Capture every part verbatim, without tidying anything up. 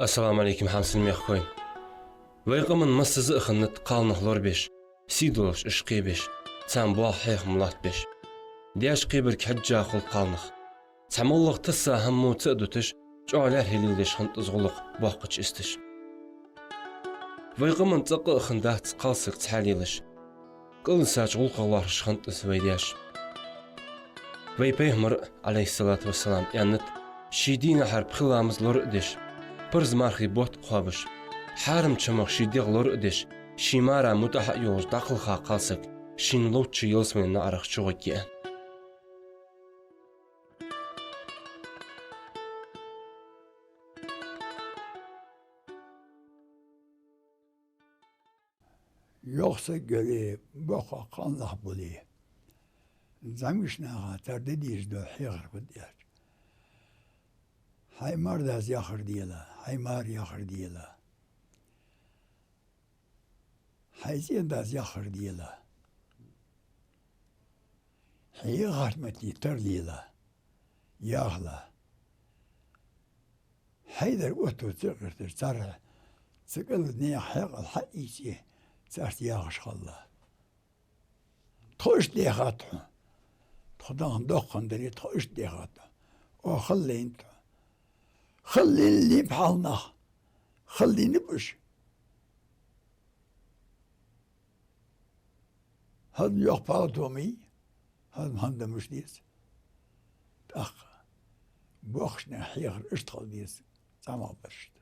Ассаламу Ӏалайкум, хьамсара мехкахой. Вай къаман массаза а хиннад кхалнах лорабеш, сий долаш уж кхебеш, царна болх хьехам лоаттабеш. Даьша кхебарг хьежжа хул кхалнах. Цхьа моллагӀа тасса хӀама мо ца а дуташ, чӀоагӀа лаьрхӀа леладеш хиннад из гӀулакх боккхача исташ. Вай къаман цӀаккха а хиннадац кхалсаг цхьа лелаш. КӀалвисача гӀулакхах лоархӀаш хиннад из вай даьша. Вай пайхамара, Ӏалайхи ссалату вассалам, аьннад: ший дийнахьара пхи ламаз лора а деш, парз мархий бутт а кхоабаш, хьарам чамах ший дегӀ лора а деш, ший мара мутӀахьа а йолаш дӀакхалха кхалсаг шийна ловчча ялсмален наӀарах чугӀоргья, аьнна. Йоккха саг яле, боккхагӀа кхалнах бале, зӀамигача наха цар де дезаш дола хьехар фуд аьлча: хьай мардас яхар дела, хьай мар яхар дела, хьай цӀен дас яхар дела, хье яхача метте тарлела, яхала. Хьайдар отто ца гӀерташ, цар ца кӀалда наьха хьаькъал хьаийце, царца яхаш хилла. Тхо иштта дехад хьона. Тхо даха доккхандале, тхо иштта дехад хьона. Оаха хала лийнаб хьона. Хала лийнаб хьалнах. Хала лийнаб уж. ХӀанз йоккха пхьалтомий, хӀанз хӀама да муш деза. ТӀаккха боккхача наьха хьехар иштта хила деза, цӀа мел барашта.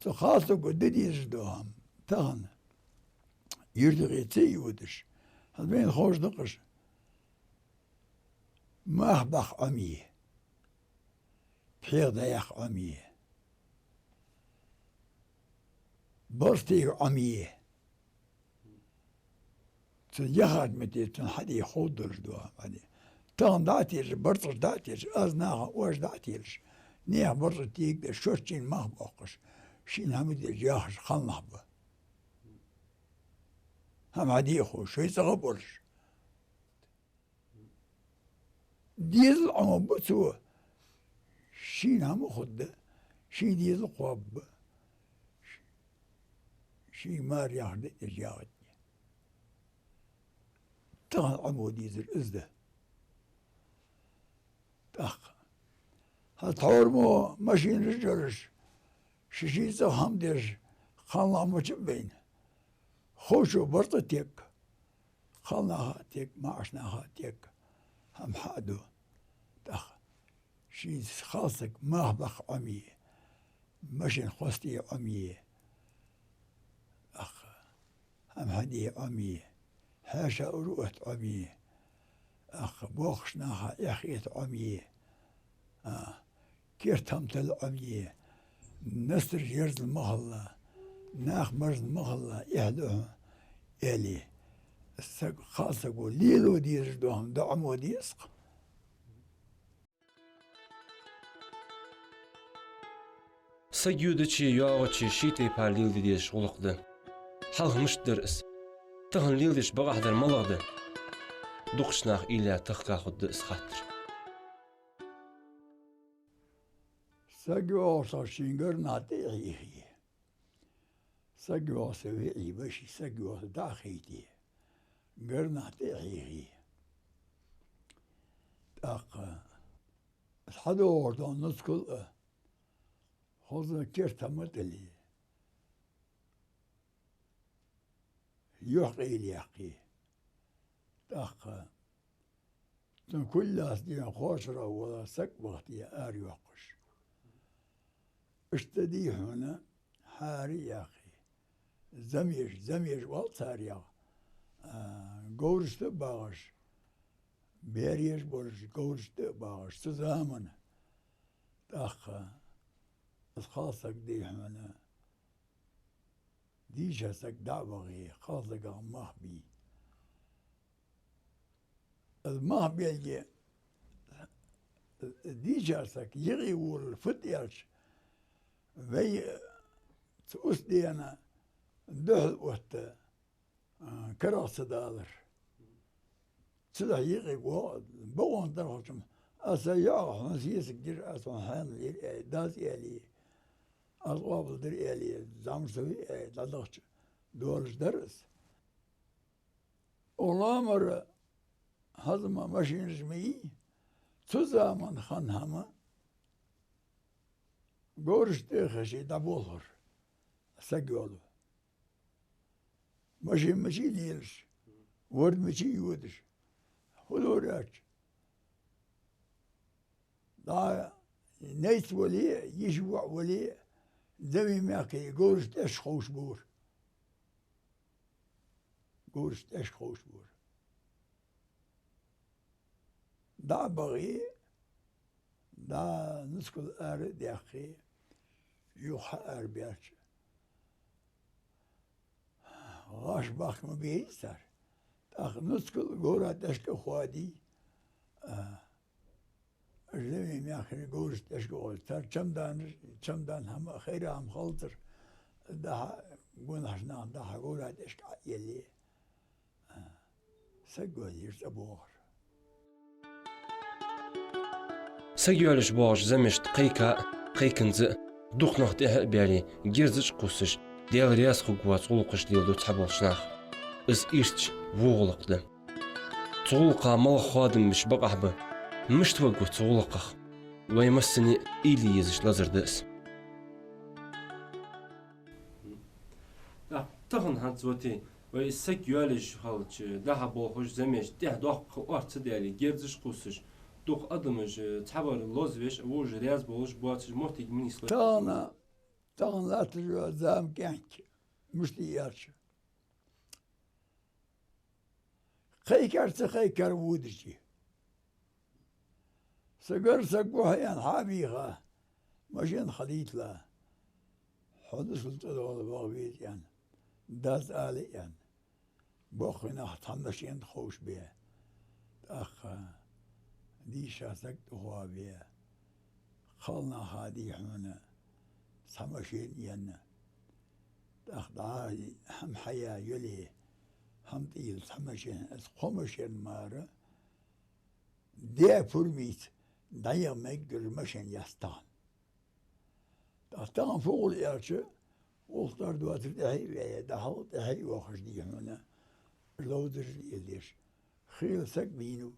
Цу кхалсаго де дезаш дола хӀама тахан юртахе ца йодаш, хӀанз вайна ховш да-кх уж: мах баккха Ӏомае, пхьегӀа дӀаяккха Ӏомае, барзкъа тега Ӏомае. Цун яхача метте цунна хьаде ховш долаш дола хӀама хьаде. Тахан дӀа а тешаш, барзкъаш дӀа а тешаш, аз наха оаш дӀа а телаш, наьха барзкъа тега деш, шоашта шийна мах боаккхаш, шийна хӀама деш яхаш кхалнах ба. ХӀама хьаде ховш, шоай цӀагӀа болаш. Дезал Ӏомабу цо, шийна хӀама хургда, ший дезал кхоабаргба, ш-, шийга мар яхар да из яхаргья. Тахан Ӏомо дезар из да. ТӀаккха. ХӀанз тхьовра мо машинаш а йолаш, ший-ший цӀагӀа хӀама деш, кхалнах мичаб вайна? Ховчо барзкъа тег, кхалнаха а тег, маӀача наха а тег, хӀама хьа а ду. ТӀаккха ший кхалсаг мах баккха Ӏомае, машин хоза тӀае Ӏомае. ТӀаккха хӀама хьаде Ӏомае, хьаьша-ура отта Ӏомае. ТӀаккха боккхача наха эхь хета Ӏомае. А, керта хӀама тилла Ӏомае. Настараш ерзал ма хилла, нах марзна ма хилла, эхь ду хьона, аьле. Саг, кхалсаго лело дезаш дола хӀама да Ӏомо деза-кх. Саг йодачеи йоагӀачеи ший тайпара леладе дезаш гӀулакх да. Хьалха мишта дар из? Тахан леладеш бакъахьа дар малагӀа да? Дукхача наха уйла тахка хургда из хаттар. Саг йоагӀача хана шийна гарнах тӀа а хьийхе. Саг йоагӀа са виӀий, веший саг йоагӀа са дӀа а хайте, гарнах тӀа а хьийхе. ТӀаккха из хьадоагӀаш дола нускал а хоза керта ма тиле, юхь къайлаяккхе. ТӀаккха цун кулгаца дийхьа кхоачара вола саг бахте арайоаккхаш. Иштта дий хьона хьаьра а яьккхе. Замеш, замеш оал царех, а, говрашта а багӀаш, бераш болаш говрашта а багӀаш, цу замана. ТӀаккха из кхалсаг дий хьона дийша саг дӀа а вахе, кхалсагах мах бий. Из мах белле, дийша саг юкъе волалуш фуд аьлча, вай цу Ӏусдена духьал отта, а, карагӀ ца далар. Цудухьа юкъе воагӀа, бокъонца дар хилча-м, Аз са йоӀ хьона сесаг дир, аз хьона хьаьнал йир, аьле, дас аьле, аз къоабалдир, аьле, зӀамсагӀа, аьле, дӀадахача долаш дар аз. Укх лоамара хӀанз ма машинаш ма йий, цу заман хинна хӀама, говрашта тӀа хеше дӀаболхар саг йоалаю. Машин мичай лелаш, ворда мичай йодаш, фу лораьча. ДӀа найц вале, йиша-воӀ вале, зӀамига мехка говрашта тӀехьашка ховш бора. Говрашта тӀехьашка ховш бора. ДӀа а бахе, дӀа нускал ара а даьккхе, юха хьаарабаьлча, гӀаш бахка ма бий цар. ТӀаккха нускал говра тӀехьашка а хоадий, а, зӀамига мехкара говрашта тӀехьашка а хоадий. Цар чамданаш, чамдан хӀама, хайра хӀама хилацар, дӀа-хьа гонахьарча наха дӀа-хьа говра тӀехьашка Ӏоелле. Саг йоалаеш цӀабоагӀар. Саг йоалаеш боагӀача зӀамагӀашта кхайка а, кхайканза а, дукха нах тӀехьа а баьле, герзаш а кхувсаш, Даьла раьза хургвоаца гӀулакхаш леладу цхьаболча наха. Из ийрча во гӀулакх да. Цу гӀулакха малагӀа хоадам беш бакъахьа ба, мишта варгва цу гӀулакхах? Вай массане а уйла е езаш лазар да из. ТӀаккха тахан хӀанз, вот, вай саг йоалаеш хилча, дӀа-хьа болхаш, зӀамагӀаш тӀехьа доккха орц ца даьле, герзаш кхувсаш, дукха адамаш, цхьабар лозавеш, вож раьза болаш боацаш моттиг ма нийслой. Тахан, тахан латташ йола зама кӀаьнк, мишта я аьлча, кхайкар, ца кхайкар водаш я. Сагара саг гу хьа аьнна хьа а вийха, машен хьадийталахь, хьо нускал цӀадоагӀа ваха веза аьнна, дас ала аьнна, боккхий нах цхьа машен тӀа ховш бе, тӀаккха дийша саг тӀахоа бе, кхалнаха дий хьона цхьа машен енна. ТӀаккха дӀа хӀама хьаяь йоле, хӀама тӀайилла цхьа машен, из кхо машен мара даь пурмийца дӀаяха мегаргйолаш машен яц тахан. ТӀаккха тахан фу хул аьлча, гӀулакх дар доацар тӀехьа а ваье, дӀахьал тӀехьа а воаккхаш дий хьона, ловзараш леладеш. Хийла саг бийнав,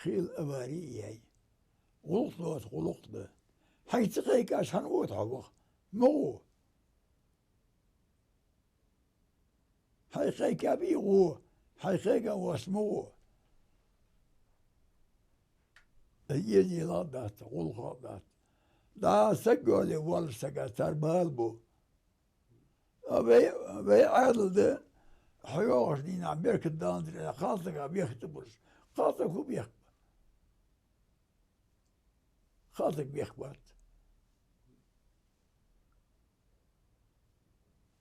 хийла авари а яьй. ГӀулакх доаца гӀулакх да. Хьайга ца кхайкача, хӀана вода хьо ваха? Ма гӀо. Хьайга кхайкабий, гӀо, хьайга кхайкам воацаш ма гӀо. Из эздел а дац, гӀулакх а дац. ДӀа саг йоалае воаллача сага цар бала бу. А вай, вай Ӏаьдал да, хьо йоагӀача дийнахьа беркат даланзар аьнна, кхалсага бехк тӀабургболаш. Кхалсаг фу бехк ба? Кхалсаг бехк бац.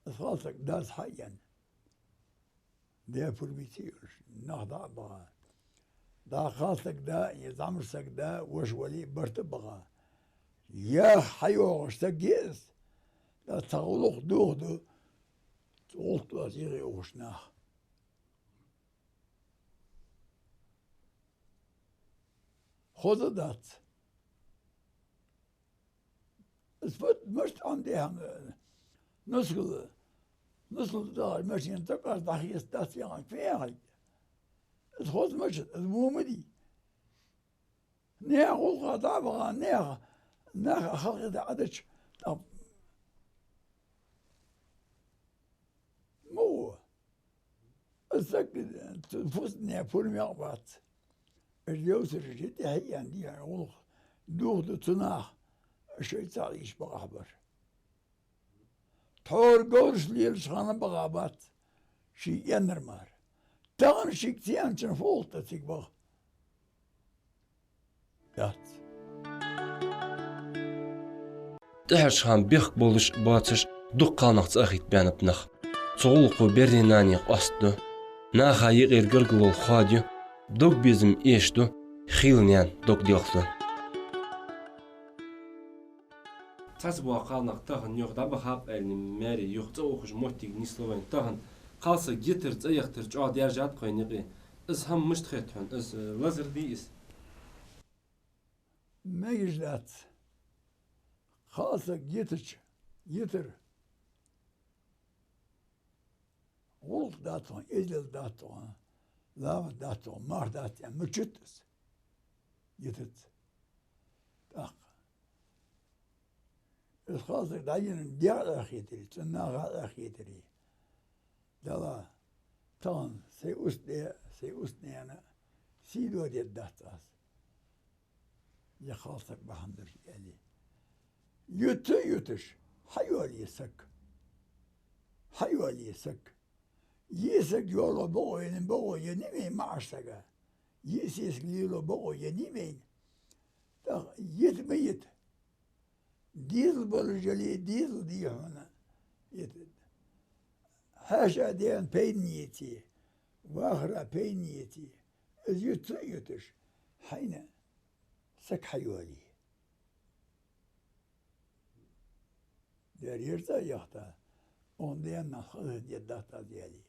Из кхалсаг дас хьаенна, даь пурмийца йолаш, нах дӀа а баха. ДӀа кхалсаг да, е зӀамсаг да, воша вале а барт а баха. Яха хьайоагӀаш саг я из, тӀаккха цхьа гӀулакх дохаду, гӀулакх доаца йигӀе ухаш нах. Хоза дац. Из фу, мишта Ӏомаде хӀама? Нускал, нускал тӀа даха машен тӀа кӀас дӀахеца дац яхаш, фу яхилга? Из хоза мичад, из во ма дий. Наьха гӀулакха дӀа а баха, наьха, наха халкъа тӀа Ӏадача, тӀаккха ма гӀо. Из саг фусаме пурам а бац. Уж йовсараш тӀехьа а яьнна, дий хьона, гӀулакх дохаду цу наха, шоай цхьа йиш бакъахьа бар. Тхьовра говраш лелаш хана баха бац шийга аьннар мара. Тахан шийга ца аьнначун фу гӀулакх да цига баха? Яц. ТӀехьарча хана бехк болаш а боацаш а дукха кхалнах цӀа а хийтта баьннаб нах. Цу гӀулакхо берригача нанех къоастаду. Наха юкъера гаргало хоадаю, дог безам эшаду, хийла наьна дог делхаду. Цхьацца бола кхалнах тахан юха дӀабахаб аьнна, маьре юха цӀа ухаш моттиг нийслу вайна. Тахан кхалсаг йитар, цӀа яхийтар чӀоагӀа даьржад-кх вайна юкъе. Из хӀама мишта хет хьона, из, э, лазар дий из? Мегаш дац. Кхалсаг йитача, йитар. ГӀулакх дац хьона, эздел дац хьона, ламаз дац хьона, марха дац аьнна, мичад из? Йитац. ТӀаккха из кхалсаг дӀайийна дегӀ Ӏехийтари, цун наха Ӏехийтари. Дала, тахан сай устде, сай устнена сий доадергдац аз. Е кхалсаг бахьан долаш, аьле. Юта а юташ, хьайоалае саг. Хьайоалае саг. Е саг йоалае бокъо енна, бокъо енна вайна маӀача сага. Е сесаг лелае бокъо енна вайна. ТӀаккха йита ма йита. Дезал болаш яле, дезал дий хьона. Йита. Хьаьша-даьна пайдане еце, вахара пайдане еце. Из юта а юташ, хьайна саг хьайоалае. Дера, ер цӀа а яхийта, укхун даь-наьна хаза дергдац аз, аьле.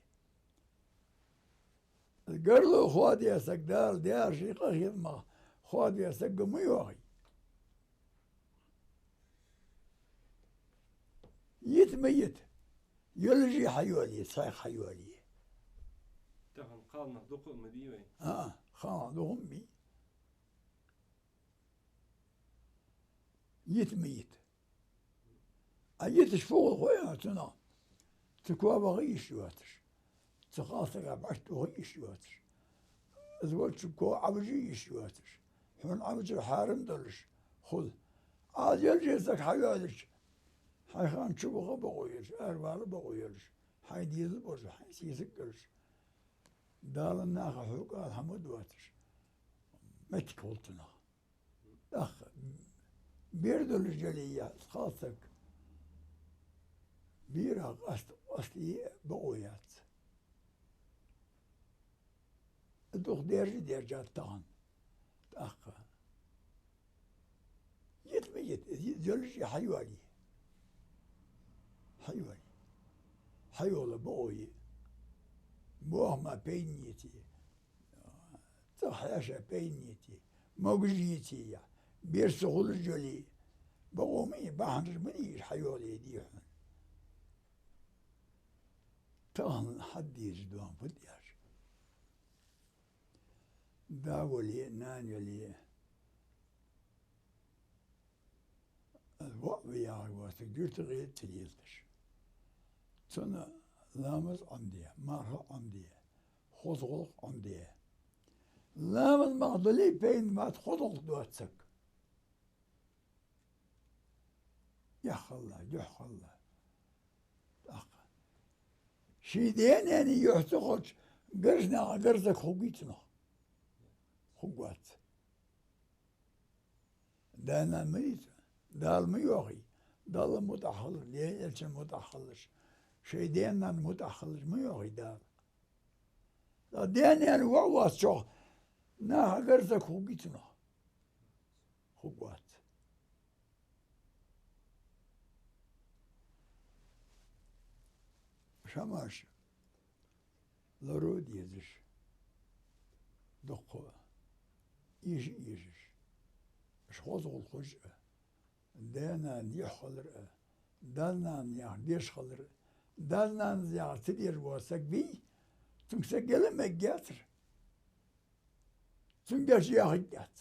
Гарло хоадаь саг, Дала даьра ший къахетамах хоадаь саг ма йоахий. Йита ма йита. Йолаш а хьайоалае, цхьаькха хьайоалае. Тахан кхалнах дукха ма бий вай. А, кхалнах дукха ма бий. Йита ма йита. А йитача фу хул хой хьона цунах? Цу коа ваха йиш йоацаш, цу кхалсага бӀарг тоха йиш йоацаш, из волча коа Ӏовижа йиш йоацаш, хьона Ӏовижар хьарам долаш хул. Ӏа йолаш а саг хьайоалаелча, хьай хана чу ваха бокъо йолаш, аравала бокъо йолаш, хьайна дезал болаш, хьайна сесаг йолаш, Дала наха хьога ала хӀама доацаш моттиг хул цунах. ТӀаккха бер долаш яле, е кхалсаг, берах къаста, къоастае бокъо яц. Дукха даьржа а даьржад тахан. ТӀаккха йита ма йита, йолаш а хьайоалае. Хьайоалае. Хьайоалае бокъо е. Боахама пайдане еце. ЦӀагӀа хьаьша пайдане еце, могаш еце, е бер ца хулаш яле, бокъо ма е, бахьанаш ма де, уж хьайоалае, дий хьона. Тахан хьаддеза доам фуд аьлча, да вале, нана вале, воӀ ва яхаш вола саг юртара гӀерта ца лелаш, цунна ламаз Ӏомаде, марха Ӏомаде, хоза гӀулакх Ӏомаде. Ламаз мах дале, пайда бац, хоза гӀулакх доацаш саг. Эхь хилалахь, юхь хилалахь. ТӀаккха ший даь-наьна юхь ца хилча, гарза наха гарза саг хургвий цунах? Хургвац. Да-нана ма дий цун, Дала ма йоахий, Далла мутӀахьа хилар, Даьла Элчанна мутӀахьа хилалаш, шоай даь-наьна мутӀахьа хилалаш ма йоахий Дала. Ткъа даь-наьна воӀ воацачох наха гарза саг хургвий цунах? Хургвац. Шамаш лоро дезаш, дукха эша а эшаш, уж хоза гӀулакхаш а, даь-нана юхь хилар а, даь-нана яхар деш хилар а, даь-нана яхар ца деш вола саг вий, цунга саг яла мегаргьяцар. Цунга гешт яхаргьяц.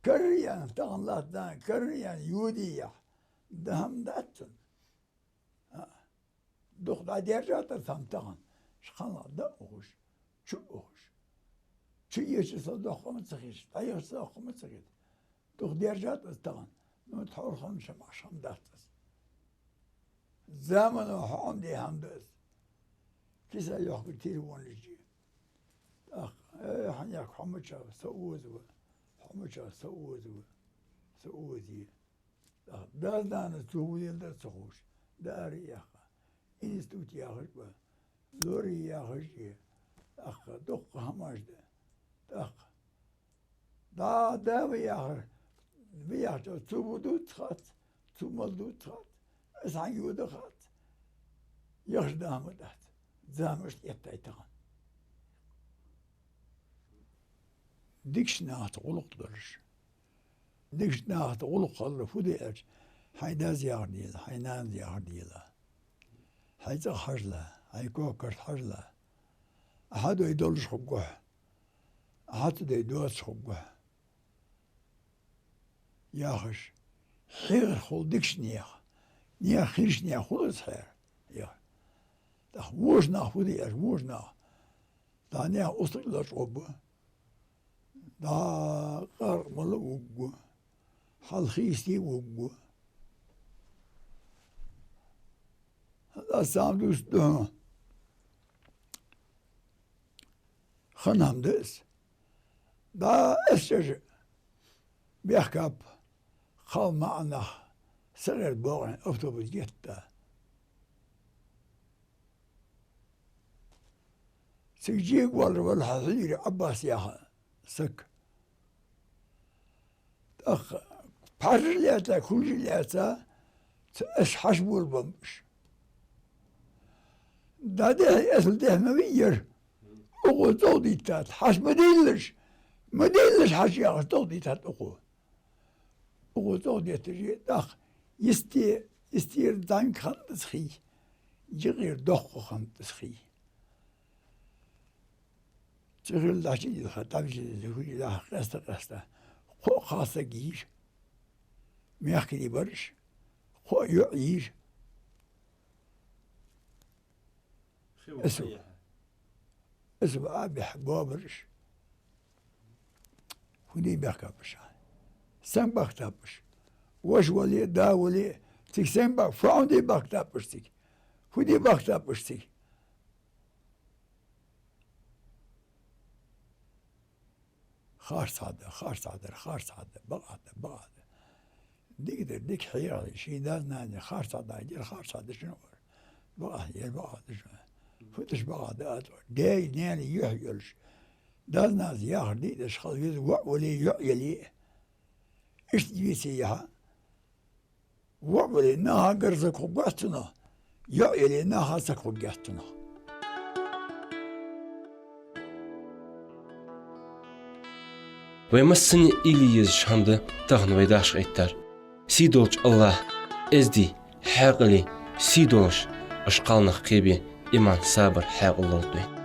Караяьнна, тахан латта даьнна, караяьнна йодаяхь, да хӀама дац цунна. А, дукха дӀадержад из хӀама тахан, шкъанах да а ухаш, чу а ухаш. Чу еча саг доккха ма ца хеташ, дӀаеха саг доккха ма ца хеташ. Дукха держад из тахан, ну, тхьовра хӀама шамаш хӀама дац из. Замано хьаӀомаде хӀама да из. Киса йохкар телефонаш я. ТӀаккха, э, хьанехк хьо мича ва, со оза ва, хьо мича ва, со оза ва, со оза я. ТӀаккха даь-нанас цо фу леладар ца ховш, дӀаара яьккха, институт яхаш ба, лорий яхаш я, тӀаккха дуккха хӀамаш да. ТӀаккха дӀа да ва яхар, ва яхача, цо фу дувц хац, цо мала дувц хац, из хьанга йода хац. Яхаш да хӀама дац. Замаш тӀаэттай тахан. Дикача нахаца гӀулакх долаш, Дикача наха тӀа гӀулакх хилар фу да аьлча, хьай дас яхар дела, хьай нанас яхар дела. Хьай цӀагӀа хьажал, хьай кокарт хьажал. Ахьа дой долаш хургва хьо, ахьа ца дой доацаш хургва хьо. Яхаш, хьехархо хул дикача наьха, наьха хийрача наьха хул из хьера, яхар. ТӀаккха воча наха фу де аьлча, воча наха. ДӀа наьха устагӀа лачкъо ба, дӀа къаркъа мала вуггу, хьалхийсте вуггу. Аз цхьа хӀама дувц духьа. Хинна хӀама да из. ДӀа эс чӀажа бехкаб, кхалмаӀа нах сагӀар боагӀа автобус геттара. Цига жега валар вар хьа хьийра Ӏаббас яха саг. ТӀаккха пхьаржа лаьца, кулжа лаьца, ца аш хьаш болабеннаб уж. ДӀадехьа, эсала дехьа ма вий ер. Укхо цӀогӀа диттад, хьаш ма деллаш, ма деллаш хьаш яхаш цӀогӀа диттад укхо. Укхо цӀогӀа детташ, тӀаккха йисте, йистера зӀамига хиннад из хий, жикъера доккха хиннад из хий. Цу хила дӀачудилха, дӀабижа деза, хӀуди даха къаьста-къаьста. Кхо а кхалсаг йийра, мехкарий бар уж, кхо а йоӀ йийра. Хи ва Эсу. Хьайя. Эсу а бехк боабар уж. ХӀуди бехкаб уж? Сенна бахкаб уж? Воша вале а, да вале а, цига сенна бах-, фу хӀама де бахкаб уж цига? ХӀуди бахкаб уж цига? Харцахьа да, харцахьа дар, харцахьа да, бакъахьа да, бакъахьа да. Дика дар, дика хьехар, ший дас-нанас харцахьа да, дер харцахьа да шоана вар. Бакъахьа, ер бакъахьа да шоана. ХӀаьта уж бакъахьа да аьлча, даьи наьнеи юхь йолаш, дас-нанас яхар дийдеш хила веза, воӀ вале а, йоӀ яле а. Иштта веце яхьа. ВоӀ вале, наха гарза кху гӀоттуна, йоӀ яле, наха саг ху гӀоттуна. Вай массане уйла е езаш хӀама да тахан вай дашха эттар. Сий долча АллахӀа эздий, хьаькъалий, сий долаш, уж кхалнах кхебе, иман, сабар, хьаькъал лолда вайна.